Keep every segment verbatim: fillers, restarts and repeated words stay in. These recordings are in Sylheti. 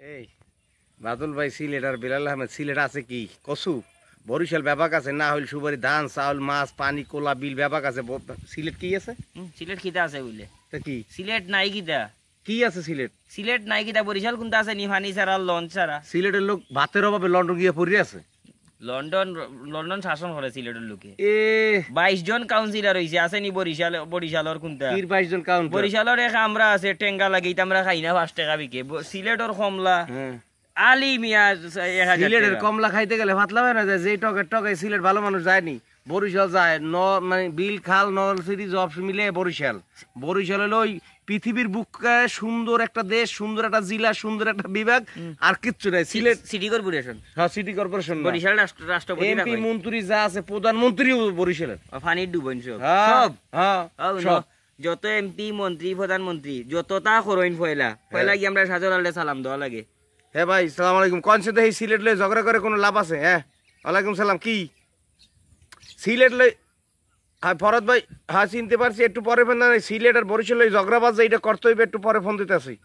এই বাদল ভাই, সিলেট আর বেলাল আহমেদ, সিলেট আছে কি? কচু, বরিশাল বেবাক আছে, না হইল সুপারি, ধান, চাউল, মাছ, পানি, কোলা, বিল বেবাক আছে। ব-, সিলেট কি আছে? হুম, সিলেট কিতা আছে বুলে? তা কি? সিলেট নাই কিতা? কি আছে সিলেট? সিলেট নাই কিতা? বরিশাল কুনটা আছে নি? পানি ছাড়া, লঞ্চ ছাড়া। সিলেটের লোক ভাতের অভাবে লন্ডন গিয়া পড়ে আছে। লন্ডন, লন্ডন শাসন করে সিলেটের লোকে। এ বাইশ জন কাউন্সিলর হইছে, আছে নি বরিশাল, বরিশালর কুনটা? কির বাইশ জন কাউন্টার? বরিশালর এক আমরা আছে, টেঙ্গা লাগে, ইতা আমরা খাই না, পাঁচ টাকা বিকে। ব-, সিলেটর কমলা, হ্যাঁ। আলি মিয়া, এক হাজার সিলেটের টাকা। কমলা খাইতে গেলে ফাতলা হয় না যায়, যে টকে টকে সিলেট ভালো মানুষ যায়নি। বরিশাল যায়, ন মানে বিল খাল নলছিরি জব মিলে বরিশাল। বরিশাল হলো ওই পৃথিবীর বুকে সুন্দর একটা দেশ, সুন্দর একটা জেলা, সুন্দর একটা বিভাগ, আর কিচ্ছু নাই। সিলেট সিটি কর্পোরেশন, হ্যাঁ, সিটি কর্পোরেশন না। বরিশাল রাষ্ট্র-, রাষ্ট্রপতি এমপি রাখে। মন্ত্রী যা আছে, প্রধানমন্ত্রীও বরিশালের। ও, পানির ডুবন সব। হ্যাঁ, সব। হ্যাঁ, ও, সব। ন-, যত এমপি, মন্ত্রী, প্রধানমন্ত্রী, যততা করইন পয়লা, পয়লা গিয়া আমরা শাহজালালে সালাম দেওয়া লাগে। হ্যাঁ ভাই, সালাম আলাইকুম। কোন সাথে এই সিলেট লয়ে ঝগড়া করে কোনো লাভ আছে? হ্যাঁ, ওয়ালাইকুম সালাম। কি সিলেট লই? হ্যাঁ, ফরদ ভাই, হ্যাঁ, চিনতে পারছি। একটু পরে ফোন দেন। সিলেট আর বরিশাল লই ঝগড়া বাজ, এটা করতে হইবে। একটু পরে ফোন দিতে আছি।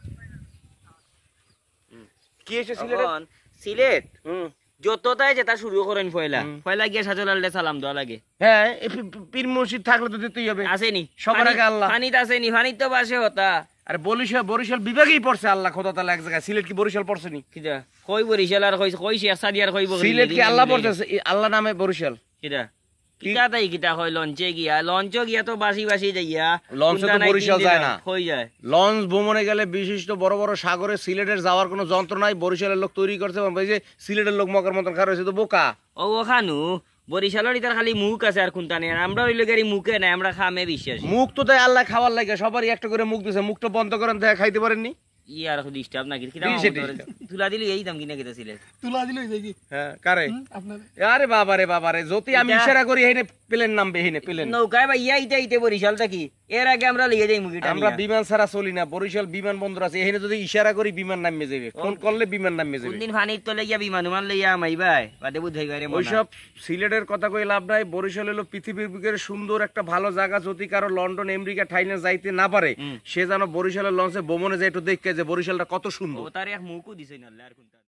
কি হয়েছে সিলেট? এখন সিলেট হুম। যততায় যেটা শুরু করইন পয়লা, হুম। পয়লা গিয়া শাহজালালে সালাম দেওয়া লাগে। হ্যাঁ, এই পি-, পি-, পীর মুর্শিদ থাকলে তো দিতেই হবে। আছে নি? সবার পানি-, আগে আল্লাহ। পানিত আছে নি? পানিত তো বাসে হতা। আরে বরিশাল, বরিশাল বিভাগেই পড়ছে আল্লাহ খোদা তাআলা এক জায়গায়। সিলেট কি বরিশাল পড়ছে নি? কিতা? কই বরিশাল আর কই, কই শেখ সাদি আর কই বগরি সিলেট নদী কি আল্লাহ নদী পড়ছে? নদী। ই-, আল্লাহ নামে বরিশাল। কিতা? কি? কিতা তাই কিতা কয় লঞ্চে গিয়া, লঞ্চে গিয়া তো বাসি বাসি যাইয়া। লঞ্চে তো কুন্তা নাই, বরিশাল তিন যায় দিন না। কই যায়? লঞ্চ ভ্রমণে গেলে বিশিষ্ট বড় বড় সাগরে সিলেটের যাওয়ার কোনো যন্ত্র নাই। বরিশালের লোক তৈরি করছে এবং এই যে সিলেটের লোক মকার মতন খারাপ হয়েছে তো বোকা। ও ওখানু বরিশালর ইতার খালি মুখ আছে আর কুন্তা নেই। আর আমরা হইলো গাড়ি মুখে নাই, আমরা খামে বিশ্বাসী। মুখ তো তাই আল্লাহ খাওয়ার লাগে, সবারই একটা করে মুখ দিছে। মুখটা বন্ধ করেন, দেখা খাইতে পারেননি। ই আর ডিস্টার্ব নাকি? কিতা কিসে মামু তোর? তুলা দিলি এই দাম কিনা কিতা সিলেট? তুলা দিল হয়ে যায় কি? হ্যাঁ, কারে? হুম, আপনার আরে বাবা রে বাবা রে, যদি আমি এটা- ইশারা করি, হেনে প্লেন নামবে, হেনে প্লেন। নৌকায় বা ইয়া ইতে ইতে বরিশাল থাকি। এর আগে আমরা লইয়া যাই মুগিটা আমরা বিমান ছাড়া চলি না। বরিশাল বিমান বন্দর আছে, এখানে যদি ইশারা করি, বিমান নামে যাবে। ফোন করলে বিমান নামে যাবে। কোনদিন পানির তলে গিয়া বিমান উমান লইয়া আমাইবায়, বাদে বুঝাই বাইরে মনা। ওইসব সিলেটের কথা কই লাভ নাই। বরিশাল হলো পৃথিবীর বুকের সুন্দর একটা ভালো জায়গা। যদি কারো লন্ডন, আমেরিকা, থাইল্যান্ড যাইতে না পারে, হুম। সে যেন বরিশালের লঞ্চে ভ্রমণে যায়, একটু দেখে যে বরিশালটা কত সুন্দর। ও তার এক মুখও দিছই না, আর কোনটা?